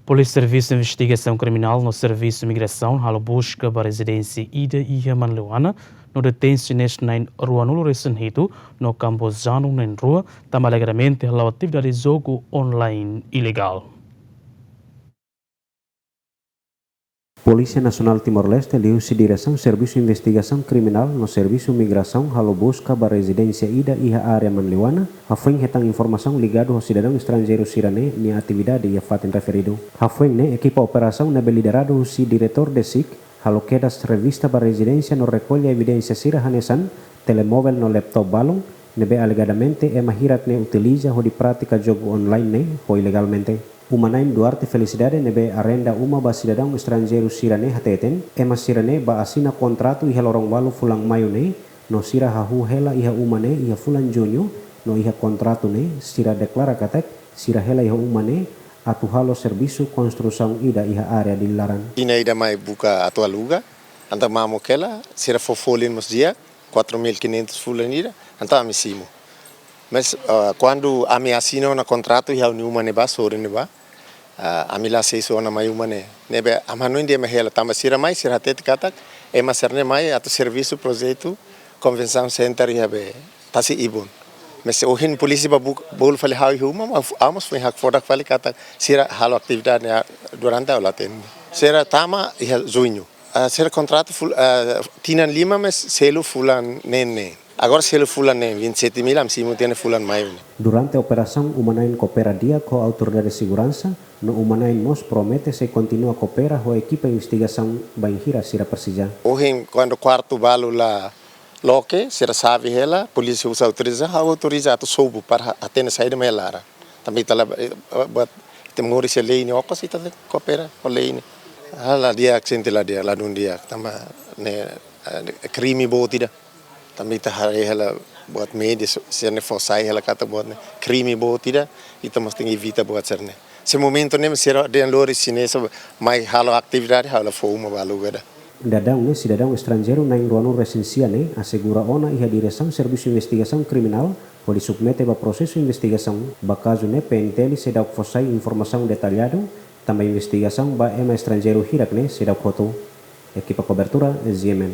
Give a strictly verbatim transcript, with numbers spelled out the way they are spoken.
Polísia Servisu Investigasaun Kriminál no Servisu Migrasaun halo buska ba rezidénsia ida iha Manleuana, no detén xinés na'in ruanulu resin hitu, no kambojanu na'in rua, tanba alegadamente hala'o atividade jogu online ilegál. Polísia Nasionál Timor-Leste liuhusi Diresaun Servisu Investigasaun Kriminál no Servisu Migrasaun halo buska ba rezidénsia ida iha área Manleuana, hafoin hetan informasaun ligadu ho sidadaun estranjeiru sira-ne'e nia atividade iha fatin referidu. Hafoin ne'e ekipa operasaun ne'ebé lideradu husi Diretór DESIK halo kedas revista ba rezidénsia no rekolla evidénsia sira hanesan telemovel no laptop balun, ne'ebé alegadamente ema hirak ne'e utiliza hodi pratika jogu online ne'e ho ilegalmente. Uma-na'in Duarte Felicidade ne'ebé arrenda uma ba sidadaun estranjeiru sira-ne'e hateten, ema sira-ne'e bá asina kontratu iha loron ualu fulan Maiu ne'e, no sira hahú hela iha uma ne'e iha fulan Juñu, no iha kontratu ne'e sira deklara katak sira hela iha uma ne'e atu halo servisu konstrusaun ida iha área Dili laran. Ina ida mai buka atu aluga, entaun mamuk hela, sira fó folin mós di'ak, quatro mil e quinhentos fulan ida, entaun ami simu. Mas, ah, kuandu ami asina ona kontratu iha ha'u-nia uma ne'ebá, sorin ne'ebá, ah, ami la sei sona mai uma ne'e. Ne'ebé ami hanoin dehan ema hela, tanba sira mai, sira hatete katak, ema sira-ne'e mai atu servisu projetu convention center iha be Tasi Ibun. Mas ohin polísia bá buk-, bolu fali ha'u iha uma, mas ha'u mós foin hakfodak fali katak sira halo atividade ne'e durante ha'u la hatene. Sira tama iha Juñu. Ah, sira kontratu ful-, ah, tinan lima mas selu fulan neen. Agora selu fulan neen, vinte e sete mil, ami simu tiha ona fulan Maiu ne'e. Durante operasaun, uma-na'in koopera di'ak ho autoridade seguransa, no uma-na'in mós promete sei kontinua koopera ho ekipa investigasaun bainhira sira presiza. Ohin, kuandu kuartu balu la loke, sira xave hela, polísia husu autorizasaun, ha'u autoriza atu sobu para ha-, hatene saida mak iha laran. Tanba ita la, eh, buat, ita moris iha lei nia okos, ita tenke koopera ho lei ne'e. Ah, la di'ak, sente la di'ak, ladún di'ak, tanba ne'e, eh, krime boot ida. Tanba ita haree hela buat média, so-, sira-ne'e fó sai hela katak buat ne'e krime boot ida, ita mós tenke evita buat sira-ne'e. Se momentu ne'e sira dehan lori xinés mai halo atividade, ha'u la fó uma ba aluga ida. Daudaun ne'e sidadaun estranjeiru na'in ruanulu resin sia ne'e asegura ona iha Diresaun Servisu Investigasaun Kriminál hodi submete ba prosesu investigasaun, ba kazu ne'e PNTL seidauk fó sai informasaun detalladu, tanba investigasaun ba ema estranjeiru hirak ne'e seidauk hotu. Ekipa kobertura, GMN.